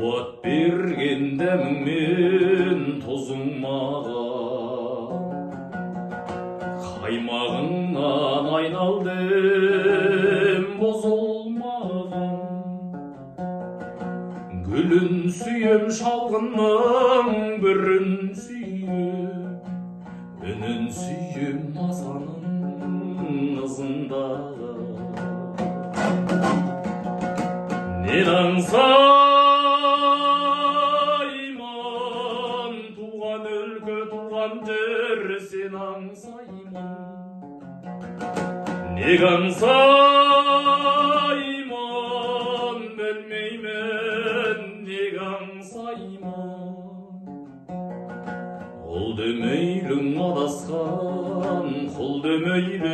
Қуат берген дәміңмен тұзың маған, қаймағыңнан айналдым бұзылмаған. Гүлін сүйем шалғынның, бүрін сүйем, үнін сүйем масаның ызыңдағы. Нен аңсаймын, туған өлке, туған жер, сен аңсаймын. Неге аңсаймын, білмеймін, неге аңсаймын. Ұл демейлің адасқан, құл демейлің,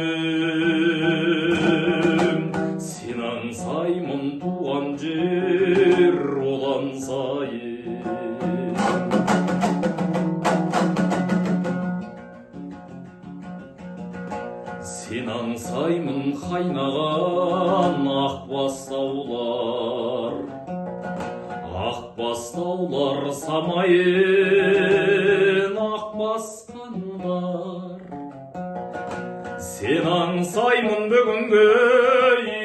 сен аңсаймын туған жер одан сайын. Сен аңсаймын қайнаған ақ бастаулар, ақ бастаулар самайын ақ басқандар. Сен аңсаймын бүгінгі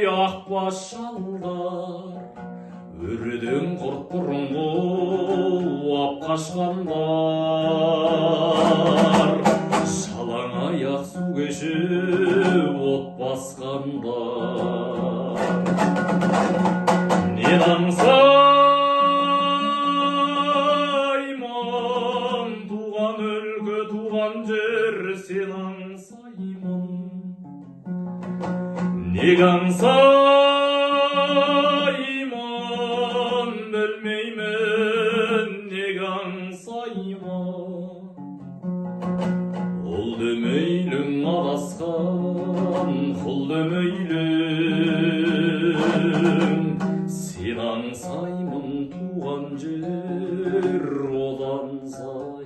ақ бас шалдар, өріден құрт бұрынғы ап қашқандар. Шалаң аяқ су кешіп от басқандар. Нен аңсаймын, туған өлке, туған жер, сен аңсаймын. Неге аңсаймын, білмеймін, неге аңсаймын. Ұл демейлің адасқан, құл демейлің, сен аңсаймын туған жер одан сайын.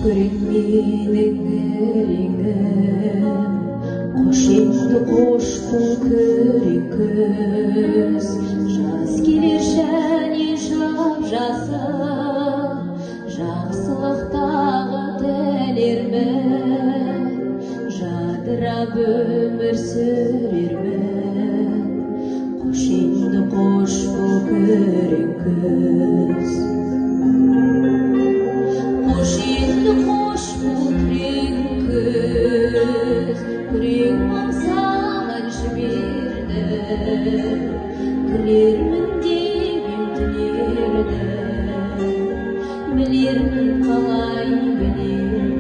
Күрең менің іреңім, қош енді қош бол күрең күз. Жаз келер және жап-жасыл, жақсылық тағы тілермін, жадырап өмір сүрермін. Қош енді қош бол күрең күз. Қош енді қош бол күрең күз, күрең мұң саған жібердім. Күлермін деп ем түнердім, білермін қалай білермін.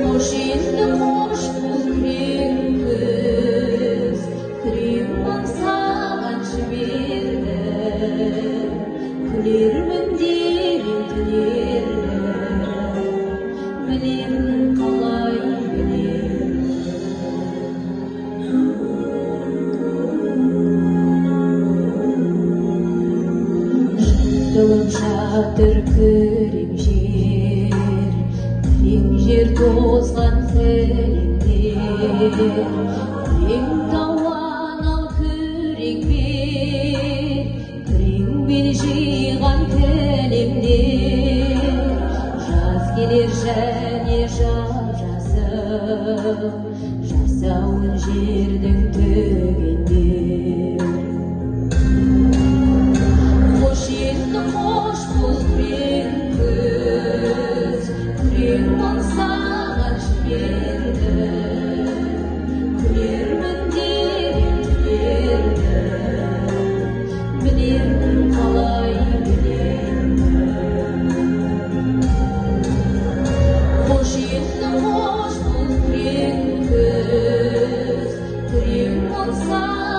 Қош енді қош бол күрең күз, күрең мұң саған жібердім. Күлермін деп ем түнердім, білермін қалай білермін. Жұтылып жатыр күрең жер, күрең жер тозған кілемдер. Күрең тау анау күрең бел, күрең бел жиған кілемдер. Жаз келер және жап-жасыл, жасауын жердің түгендер. Қош енді қош бол күрең күз, күрең мұң саған жібердім. Күлермін деп ем түнердім, білермін қалай білермін. Қош енді қош бол күрең күз, күрең мұң саған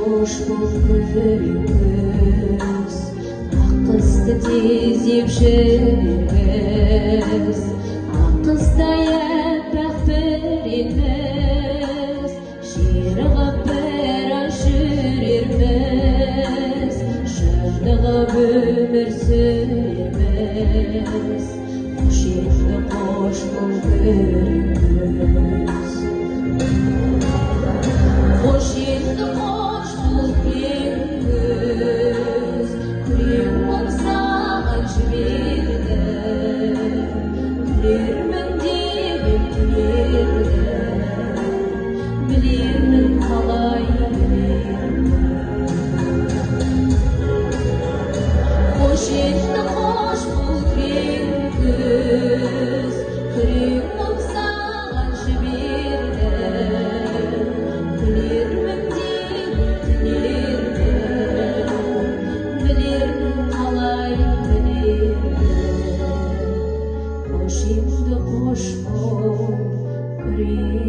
Қош бол, күрең күз, ақ қысты тез жібергіз. Ақ қыстай аппақ бір елміз, ширығып бір аз жүрерміз, шынығып өмір сүрерміз. Қош енді, қош бол, күрең күз. Қош енді, қош бол, күрең күз, күрең мұң саған жібердім. Күлермін деп өтінердім, білермін қалай білермін. Қош енді, қош бол, күрең күз, күрең мұң саған жібердім. Күлермін деп өтінермін, білермін қалай білермін. Қош енді, қош бол, күрең